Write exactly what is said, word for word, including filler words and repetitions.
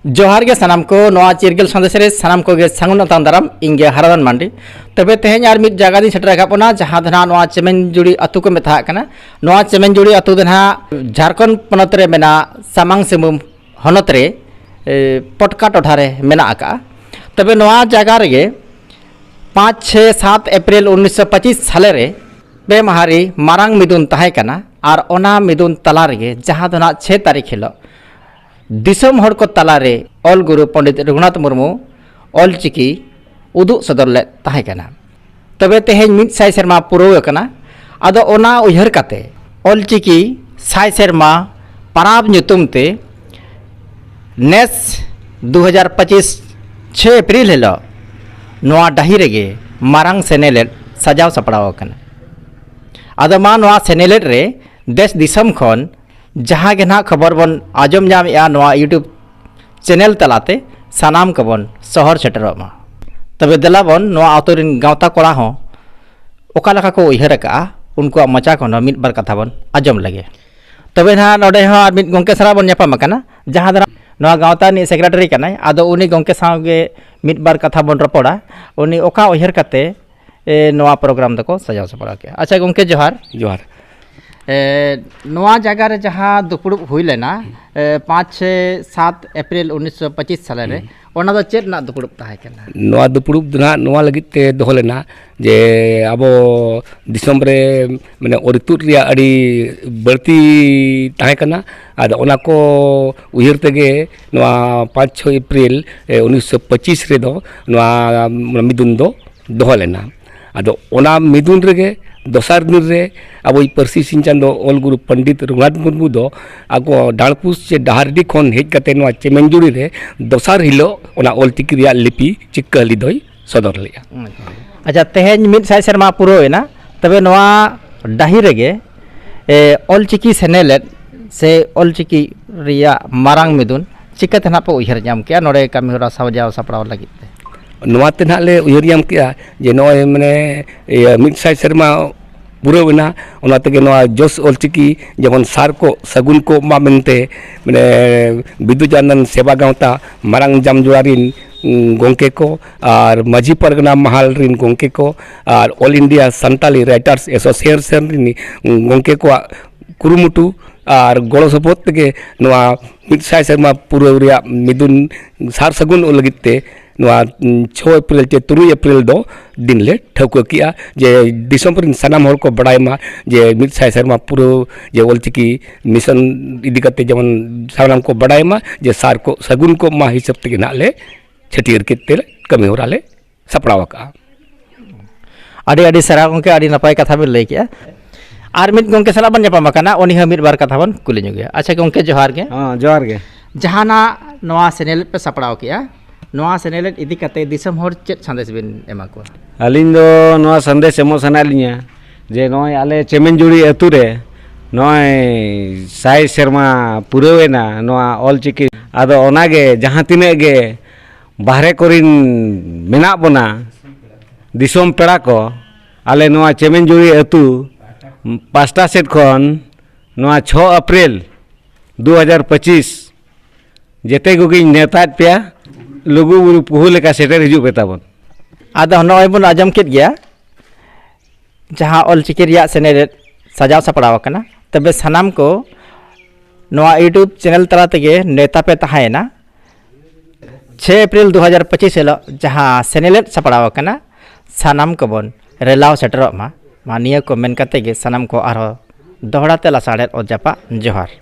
ᱡᱚᱦᱟᱨ ᱜᱮ ᱥᱟᱱᱟᱢ ᱠᱚ, ᱱᱚᱣᱟ ᱪᱤᱨᱜᱟᱹᱞ ᱥᱟᱸᱫᱮᱥ ᱨᱮ ᱥᱟᱱᱟᱢ ᱠᱚᱜᱮ ᱥᱟᱹᱜᱩᱱ ᱟᱛᱟᱝ ᱫᱟᱨᱟᱢ᱾ ᱤᱧ ᱜᱮ ᱦᱟᱨᱟᱫᱟᱱ ᱢᱟᱱᱰᱤ᱾ ᱛᱚᱵᱮ ᱛᱮᱦᱮᱧ ᱟᱨ ᱢᱤᱫ ᱡᱟᱭᱜᱟ ᱫᱚᱧ ᱥᱮᱴᱮᱨ ᱟᱠᱟᱫ ᱵᱚᱱᱟ, ᱡᱟᱦᱟᱸ ᱫᱚ ᱱᱟᱦᱟᱜ ᱱᱚᱣᱟ ᱪᱮᱢᱮᱧᱡᱩᱲᱤ ᱟᱹᱛᱩ ᱠᱚ ᱢᱮᱛᱟᱜ ᱠᱟᱱᱟ᱾ ᱱᱚᱣᱟ ᱪᱮᱢᱮᱧᱡᱩᱲᱤ ᱟᱹᱛᱩ ᱫᱚ ᱱᱟᱦᱟᱜ ᱡᱷᱟᱲᱠᱷᱚᱸᱰ ᱯᱚᱱᱚᱛ ᱨᱮ ᱢᱮᱱᱟᱜ ᱥᱟᱢᱟᱝ ᱥᱤᱝᱵᱷᱩᱢ ᱦᱚᱱᱚᱛ ᱨᱮ, ᱮ, ᱯᱚᱴᱠᱟ ᱴᱚᱴᱷᱟ ᱨᱮ ᱢᱮᱱᱟᱜ ᱟᱠᱟᱫᱼᱟ᱾ ᱛᱚᱵᱮ ᱱᱚᱣᱟ ᱡᱟᱭᱜᱟ ᱨᱮᱜᱮ ᱯᱟᱸᱪ, ᱪᱷᱮ, ᱥᱟᱛ ᱮᱯᱨᱤᱞ ᱩᱱᱤᱥᱥᱚ ᱯᱚᱸᱪᱤᱥ ᱥᱟᱞᱮ ᱨᱮ ᱯᱮ ᱢᱟᱦᱟ ᱨᱮ ᱢᱟᱨᱟᱝ ᱢᱤᱫᱩᱱ ᱛᱟᱦᱮᱸ ᱠᱟᱱᱟ᱾ ᱟᱨ ᱚᱱᱟ ᱢᱤᱫᱩᱱ ᱛᱟᱞᱟ ᱨᱮᱜᱮ, ᱡᱟᱦᱟᱸ ᱫᱚ ᱱᱟᱦᱟᱜ ᱪᱷᱮ ᱛᱟᱹᱨᱤᱠᱷ ᱦᱤᱞᱳᱜ ᱫᱤᱥᱚᱢ ᱦᱚᱲ ᱠᱚ ᱛᱟᱞᱟᱨᱮ ᱚᱞ ᱜᱩᱨᱩ ᱯᱚᱱᱰᱤᱛ ᱨᱚᱜᱷᱩᱱᱟᱛᱷ ᱢᱩᱨᱢᱩ ᱚᱞ ᱪᱤᱠᱤ ᱩᱫᱩᱜ ᱥᱚᱫᱚᱨ ᱞᱮᱫ ᱛᱟᱦᱮᱸ ᱠᱟᱱᱟ᱾ ᱛᱚᱵᱮ ᱛᱮᱦᱮᱧ ᱢᱤᱫ ᱥᱟᱭ ᱥᱮᱨᱢᱟ ᱯᱩᱨᱟᱹᱣ ᱟᱠᱟᱱᱟ᱾ ᱟᱫᱚ ᱚᱱᱟ ᱩᱭᱦᱟᱹᱨ ᱠᱟᱛᱮ ᱚᱞ ᱪᱤᱠᱤ ᱥᱟᱭ ᱥᱮᱨᱢᱟ ᱯᱟᱨᱟᱵᱽ ᱧᱩᱛᱩᱢ ᱛᱮ ᱱᱮᱥ ᱫᱩ ᱦᱟᱡᱟᱨ ᱯᱚᱸᱪᱤᱥ ᱪᱷᱚᱭ ᱮᱯᱨᱤᱞ ᱦᱤᱞᱳᱜ ᱱᱚᱣᱟ ᱰᱟᱹᱦᱤ ᱨᱮᱜᱮ ᱢᱟᱨᱟᱝ ᱥᱮᱱᱮᱞᱮᱫ ᱥᱟᱡᱟᱣ ᱥᱟᱯᱲᱟᱣ ᱟᱠᱟᱱᱟ᱾ ᱟᱫᱚ ᱢᱟ, ᱱᱚᱣᱟ ᱥᱮᱱᱮᱞᱮᱫ ᱨᱮ ᱫᱮᱥ ᱫᱤᱥᱚᱢ ᱠᱷᱚᱱ ᱡᱟᱦᱟᱸ ᱜᱮ ᱱᱟᱦᱟᱜ ᱠᱷᱚᱵᱚᱨ ᱵᱚᱱ ᱟᱸᱡᱚᱢ ᱧᱟᱢᱮᱜᱼᱟ ᱱᱚᱣᱟ YouTube ᱪᱮᱱᱮᱞ ᱛᱟᱞᱟᱛᱮ, ᱥᱟᱱᱟᱢ ᱠᱚᱵᱚᱱ ᱥᱚᱦᱚᱨ ᱥᱮᱴᱮᱨᱚᱜ ᱢᱟ᱾ ᱛᱚᱵᱮ ᱫᱮᱞᱟ ᱵᱚᱱ, ᱱᱚᱣᱟ ᱟᱛᱳ ᱨᱮᱱ ᱜᱟᱶᱛᱟ ᱠᱚᱲᱟ ᱦᱚᱸ ᱚᱠᱟ ᱞᱮᱠᱟ ᱠᱚ ᱩᱭᱦᱟᱹᱨ ᱟᱠᱟᱜᱼᱟ, ᱩᱱᱠᱩᱣᱟᱜ ᱢᱚᱪᱟ ᱠᱷᱚᱱ ᱦᱚᱸ ᱢᱤᱫ ᱵᱟᱨ ᱠᱟᱛᱷᱟ ᱵᱚᱱ ᱟᱸᱡᱚᱢ ᱞᱮᱜᱮ᱾ ᱛᱚᱵᱮ ᱱᱟᱦᱟᱜ ᱱᱚᱰᱮ ᱦᱚᱸ ᱟᱨ ᱢᱤᱫ ᱜᱚᱢᱠᱮ ᱥᱟᱞᱟᱜ ᱵᱚᱱ ᱧᱟᱯᱟᱢ ᱟᱠᱟᱱᱟ, ᱡᱟᱦᱟᱸ ᱫᱚ ᱱᱚᱣᱟ ᱜᱟᱶᱛᱟ ᱨᱤᱱᱤᱡ ᱥᱮᱠᱨᱮᱴᱟᱨᱤ ᱠᱟᱱᱟᱭ᱾ ᱟᱫᱚ ᱩᱱᱤ ᱜᱚᱢᱠᱮ ᱥᱟᱶ ᱜᱮ ᱢᱤᱫ ᱵᱟᱨ ᱠᱟᱛᱷᱟ ᱵᱚᱱ ᱨᱚᱯᱚᱲᱟ᱾ ᱩᱱᱤ ᱚᱠᱟ ᱩᱭᱦᱟᱹᱨ ᱠᱟᱛᱮ, ᱮ, ᱱᱚᱣᱟ ᱯᱨᱳᱜᱨᱟᱢ ᱫᱚᱠᱚ ᱥᱟᱡᱟᱣ ᱥᱟᱯᱲᱟᱣ ᱠᱮᱜᱼᱟ᱾ ᱟᱪᱪᱷᱟ ᱜᱚᱢᱠᱮ, ᱡᱚᱦᱟᱨ᱾ ᱡᱚᱦᱟᱨ᱾ ᱮ, ᱱᱚᱣᱟ ᱡᱟᱭᱜᱟ ᱨᱮ ᱡᱟᱦᱟᱸ ᱫᱩᱯᱲᱩᱵ ᱦᱩᱭ ᱞᱮᱱᱟ, ᱮ, ᱯᱟᱸᱪ, ᱪᱷᱮ, ᱥᱟᱛ ᱮᱯᱨᱤᱞ ᱩᱱᱤᱥᱥᱚ ᱯᱚᱸᱪᱤᱥ ᱥᱟᱞᱮ ᱨᱮ, ᱦᱩᱸ᱾ ᱚᱱᱟ ᱫᱚ ᱪᱮᱫ ᱨᱮᱱᱟᱜ ᱫᱩᱯᱲᱩᱵ ᱛᱟᱦᱮᱸ ᱠᱟᱱᱟ? ᱱᱚᱣᱟ ᱫᱩᱯᱲᱩᱵ ᱫᱚ ᱱᱟᱦᱟᱜ ᱱᱚᱣᱟ ᱞᱟᱹᱜᱤᱫ ᱛᱮ ᱫᱚᱦᱚ ᱞᱮᱱᱟ ᱡᱮ ᱟᱵᱚ ᱫᱤᱥᱚᱢ ᱨᱮ, ᱢᱟᱱᱮ, ᱚᱨ ᱤᱛᱩᱫ ᱨᱮᱭᱟᱜ ᱟᱹᱰᱤ ᱵᱟᱹᱲᱛᱤ ᱛᱟᱦᱮᱸ ᱠᱟᱱᱟ᱾ ᱟᱫᱚ ᱚᱱᱟ ᱠᱚ ᱩᱭᱦᱟᱹᱨ ᱛᱮᱜᱮ ᱱᱚᱣᱟ ᱯᱟᱸᱪ ᱪᱷᱚᱭ ᱮᱯᱨᱤᱞ, ᱮ, ᱩᱱᱤᱥᱥᱚ ᱯᱚᱸᱪᱤᱥ ᱨᱮᱫᱚ ᱱᱚᱣᱟ ᱢᱤᱫᱩᱱ ᱫᱚ ᱫᱚᱦᱚ ᱞᱮᱱᱟ᱾ ᱟᱫᱚ ᱚᱱᱟ ᱢᱤᱫᱩᱱ ᱨᱮᱜᱮ ᱫᱚᱥᱟᱨ ᱫᱤᱱ ᱨᱮ ᱟᱵᱚᱭᱤᱡ ᱯᱟᱹᱨᱥᱤ ᱥᱤᱧ ᱪᱟᱸᱫᱚ ᱚᱞ ᱜᱩᱨᱩ ᱯᱚᱱᱰᱤᱛ ᱨᱚᱜᱷᱩᱱᱟᱛᱷ ᱢᱩᱨᱢᱩ ᱫᱚ ᱟᱠᱚ ᱰᱟᱸᱲᱯᱩᱥ ᱪᱮ ᱰᱟᱦᱟᱨᱰᱤ ᱠᱷᱚᱱ ᱦᱮᱡ ᱠᱟᱛᱮ ᱱᱚᱣᱟ ᱪᱮᱢᱮᱧᱡᱩᱲᱤ ᱨᱮ ᱫᱚᱥᱟᱨ ᱦᱤᱞᱳᱜ ᱚᱱᱟ ᱚᱞ ᱪᱤᱠᱤ ᱨᱮᱭᱟᱜ ᱞᱤᱯᱤ ᱪᱤᱠᱟᱹᱦᱟᱹᱞᱤ ᱫᱚᱭ ᱥᱚᱫᱚᱨ ᱞᱮᱫᱼᱟ᱾ ᱟᱪᱪᱷᱟ, ᱛᱮᱦᱮᱧ ᱢᱤᱫ ᱥᱟᱭ ᱥᱮᱨᱢᱟ ᱯᱩᱨᱟᱹᱣ ᱮᱱᱟ, ᱛᱚᱵᱮ ᱱᱚᱣᱟ ᱰᱟᱹᱦᱤ ᱨᱮᱜᱮ, ᱮ, ᱚᱞ ᱪᱤᱠᱤ ᱥᱮᱱᱮᱞᱮᱫ ᱥᱮ ᱚᱞ ᱪᱤᱠᱤ ᱨᱮᱭᱟᱜ ᱢᱟᱨᱟᱝ ᱢᱤᱫᱩᱱ ᱪᱤᱠᱟᱹᱛᱮ ᱱᱟᱦᱟᱜ ᱯᱮ ᱩᱭᱦᱟᱹᱨ ᱧᱟᱢ ᱠᱮᱜᱼᱟ ᱱᱚᱰᱮ ᱠᱟᱹᱢᱤ ᱦᱚᱨᱟ ᱥᱟᱡᱟᱣ ᱥᱟᱯᱲᱟᱣ ᱞᱟᱹᱜᱤᱫ ᱛᱮ? ᱱᱚᱣᱟ ᱛᱮ ᱱᱟᱦᱟᱜ ᱞᱮ ᱩᱭᱦᱟᱹᱨ ᱧᱟᱢ ᱠᱮᱜᱼᱟ ᱡᱮ ᱱᱚᱜᱼᱚᱭ, ᱢᱟᱱᱮ, ᱤᱭᱟᱹ, ᱢᱤᱫ ᱥᱟᱭ ᱥᱮᱨᱢᱟ ᱯᱩᱨᱟᱹᱣ ᱮᱱᱟ᱾ ᱚᱱᱟ ᱛᱮᱜᱮ ᱱᱚᱣᱟ ᱡᱚᱥ ᱚᱞᱪᱤᱠᱤ ᱡᱮᱢᱚᱱ ᱥᱟᱨ ᱠᱚ ᱥᱟᱹᱜᱩᱱ ᱠᱚᱜ ᱢᱟ ᱢᱮᱱᱛᱮ, ᱢᱟᱱᱮ, ᱵᱤᱫᱩ ᱪᱟᱸᱫᱟᱱ ᱥᱮᱵᱟ ᱜᱟᱶᱛᱟ ᱢᱟᱨᱟᱝ ᱡᱟᱢᱡᱚᱲᱟ ᱨᱤᱱ, ᱩᱸ, ᱜᱚᱢᱠᱮ ᱠᱚ ᱟᱨ ᱢᱟᱹᱡᱷᱤ ᱯᱟᱨᱜᱟᱱᱟ ᱢᱟᱦᱟᱞ ᱨᱤᱱ ᱜᱚᱢᱠᱮ ᱠᱚ ᱟᱨ All India Santali Writers Association ᱨᱤᱱ, ᱩᱸ, ᱜᱚᱢᱠᱮ ᱠᱚᱣᱟᱜ ᱠᱩᱨᱩᱢᱩᱴᱩ ᱟᱨ ᱜᱚᱲᱚ ᱥᱚᱯᱚᱦᱚᱫ ᱛᱮᱜᱮ ᱱᱚᱣᱟ ᱢᱤᱫ ᱥᱟᱭ ᱥᱮᱨᱢᱟ ᱯᱩᱨᱟᱹᱣ ᱨᱮᱭᱟᱜ ᱢᱤᱫᱩᱱ ᱥᱟᱨ ᱥᱟᱹᱜᱩᱱ ᱞᱟᱹᱜᱤᱫ ᱛᱮ ᱱᱚᱣᱟ, ᱩᱸ, ᱪᱷᱚᱭ ᱮᱯᱨᱤᱞ ᱪᱮ ᱛᱩᱨᱩᱭ ᱮᱯᱨᱤᱞ ᱫᱚ ᱫᱤᱱ ᱞᱮ ᱴᱷᱟᱹᱣᱠᱟᱹ ᱠᱮᱜᱼᱟ, ᱡᱮ ᱫᱤᱥᱚᱢ ᱨᱤᱱ ᱥᱟᱱᱟᱢ ᱦᱚᱲ ᱠᱚ ᱵᱟᱰᱟᱭ ᱢᱟ ᱡᱮ ᱢᱤᱫ ᱥᱟᱭ ᱥᱮᱨᱢᱟ ᱯᱩᱨᱟᱹᱣ ᱡᱮ ᱚᱞᱪᱤᱠᱤ ᱢᱤᱥᱚᱱ ᱤᱫᱤ ᱠᱟᱛᱮ ᱡᱮᱢᱚᱱ ᱥᱟᱱᱟᱢ ᱠᱚ ᱵᱟᱰᱟᱭ ᱢᱟ ᱡᱮ ᱥᱟᱨ ᱠᱚ ᱥᱟᱹᱜᱩᱱ ᱠᱚᱜ ᱢᱟ ᱦᱤᱥᱟᱹᱵ ᱛᱮᱜᱮ ᱱᱟᱦᱟᱜ ᱞᱮ ᱪᱷᱟᱹᱴᱭᱟᱹᱨ ᱠᱮᱫ ᱛᱮ ᱠᱟᱹᱢᱤ ᱦᱚᱨᱟ ᱞᱮ ᱥᱟᱯᱲᱟᱣ ᱟᱠᱟᱜᱼᱟ᱾ ᱟᱹᱰᱤ ᱟᱹᱰᱤ ᱥᱟᱨᱦᱟᱣ ᱜᱚᱢᱠᱮ, ᱟᱹᱰᱤ ᱱᱟᱯᱟᱭ ᱠᱟᱛᱷᱟ ᱵᱤᱱ ᱞᱟᱹᱭ ᱠᱮᱜᱼᱟ᱾ ᱟᱨ ᱢᱤᱫ ᱜᱚᱢᱠᱮ ᱥᱟᱞᱟᱜ ᱵᱚᱱ ᱧᱟᱯᱟᱢ ᱟᱠᱟᱱᱟ, ᱩᱱᱤ ᱦᱚᱸ ᱢᱤᱫ ᱵᱟᱨ ᱠᱟᱛᱷᱟ ᱵᱚᱱ ᱠᱩᱞᱤ ᱧᱚᱜᱮᱭᱟ᱾ ᱟᱪᱪᱷᱟ ᱜᱚᱢᱠᱮ, ᱡᱚᱦᱟᱨ ᱜᱮ᱾ ᱦᱚᱸ, ᱡᱚᱦᱟᱨ ᱜᱮ᱾ ᱡᱟᱦᱟᱱᱟᱜ ᱱᱚᱣᱟ ᱥᱮᱱᱮᱞᱮᱫ ᱯᱮ ᱥᱟᱯᱲᱟᱣ ᱠᱮᱜᱼᱟ, ᱱᱚᱣᱟ ᱥᱮᱱᱮᱞᱮᱫ ᱤᱫᱤ ᱠᱟᱛᱮ ᱫᱤᱥᱚᱢ ᱦᱚᱲ ᱪᱮᱫ ᱥᱟᱸᱫᱮᱥ ᱵᱤᱱ ᱮᱢᱟ ᱠᱚᱣᱟ? ᱟᱹᱞᱤᱧ ᱫᱚ ᱱᱚᱣᱟ ᱥᱟᱸᱫᱮᱥ ᱮᱢᱚᱜ ᱥᱟᱱᱟᱭᱮᱫ ᱞᱤᱧᱟ ᱡᱮ ᱱᱚᱜᱼᱚᱭ ᱟᱞᱮ ᱪᱮᱢᱮᱧᱡᱩᱲᱤ ᱟᱹᱛᱩ ᱨᱮ ᱱᱚᱜᱼᱚᱭ ᱥᱟᱭ ᱥᱮᱨᱢᱟ ᱯᱩᱨᱟᱹᱣ ᱮᱱᱟ ᱱᱚᱣᱟ ᱚᱞᱪᱤᱠᱤ᱾ ᱟᱫᱚ ᱚᱱᱟᱜᱮ ᱡᱟᱦᱟᱸ ᱛᱤᱱᱟᱹᱜ ᱜᱮ ᱵᱟᱦᱨᱮ ᱠᱚᱨᱮᱱ ᱢᱮᱱᱟᱜ ᱵᱚᱱᱟ, ᱫᱤᱥᱚᱢ ᱯᱮᱲᱟ ᱠᱚ, ᱟᱞᱮ ᱱᱚᱣᱟ ᱪᱮᱢᱮᱧᱡᱩᱲᱤ ᱟᱹᱛᱩ ᱯᱟᱥᱴᱟ ᱥᱮᱫ ᱠᱷᱚᱱ ᱱᱚᱣᱟ ᱪᱷᱚ ᱮᱯᱨᱤᱞ ᱫᱩ ᱦᱟᱡᱟᱨ ᱯᱚᱸᱪᱤᱥ ᱡᱮᱛᱮ ᱠᱚᱜᱮᱧ ᱱᱮᱣᱛᱟᱭᱮᱫ ᱯᱮᱭᱟ, ᱞᱩᱜᱩᱵᱩᱨᱩ ᱯᱩᱦᱩ ᱞᱮᱠᱟ ᱥᱮᱴᱮᱨ ᱦᱤᱡᱩᱜ ᱯᱮ ᱛᱟᱵᱚᱱ᱾ ᱟᱫᱚ ᱱᱚᱜᱼᱚᱭ ᱵᱚᱱ ᱟᱸᱡᱚᱢ ᱠᱮᱫ ᱜᱮᱭᱟ, ᱡᱟᱦᱟᱸ ᱚᱞᱪᱤᱠᱤ ᱨᱮᱭᱟᱜ ᱥᱮᱱᱮᱞᱮᱫ ᱥᱟᱡᱟᱣ ᱥᱟᱯᱲᱟᱣ ᱟᱠᱟᱱᱟ, ᱛᱚᱵᱮ ᱥᱟᱱᱟᱢ ᱠᱚ ᱱᱚᱣᱟ YouTube ᱪᱮᱱᱮᱞ ᱛᱟᱞᱟ ᱛᱮᱜᱮ ᱱᱮᱣᱛᱟ ᱯᱮ ᱛᱟᱦᱮᱸᱭᱮᱱᱟ᱾ ᱪᱷᱚᱭ ᱮᱯᱨᱤᱞ ᱫᱩ ᱦᱟᱡᱟᱨ ᱯᱚᱸᱪᱤᱥ ᱦᱤᱞᱳᱜ ᱡᱟᱦᱟᱸ ᱥᱮᱱᱮᱞᱮᱫ ᱥᱟᱯᱲᱟᱣ ᱟᱠᱟᱱᱟ, ᱥᱟᱱᱟᱢ ᱠᱚᱵᱚᱱ ᱨᱮᱞᱟᱣ ᱥᱮᱴᱮᱨᱚᱜ ᱢᱟ᱾ ᱢᱟ ᱱᱤᱭᱟᱹ ᱠᱚ ᱢᱮᱱ ᱠᱟᱛᱮ ᱜᱮ ᱥᱟᱱᱟᱢ ᱠᱚ ᱟᱨᱦᱚᱸ ᱫᱚᱦᱲᱟ ᱛᱮ ᱞᱟᱥᱟᱲᱦᱮᱫ ᱚᱛ ᱡᱟᱯᱟᱜ ᱡᱚᱦᱟᱨ᱾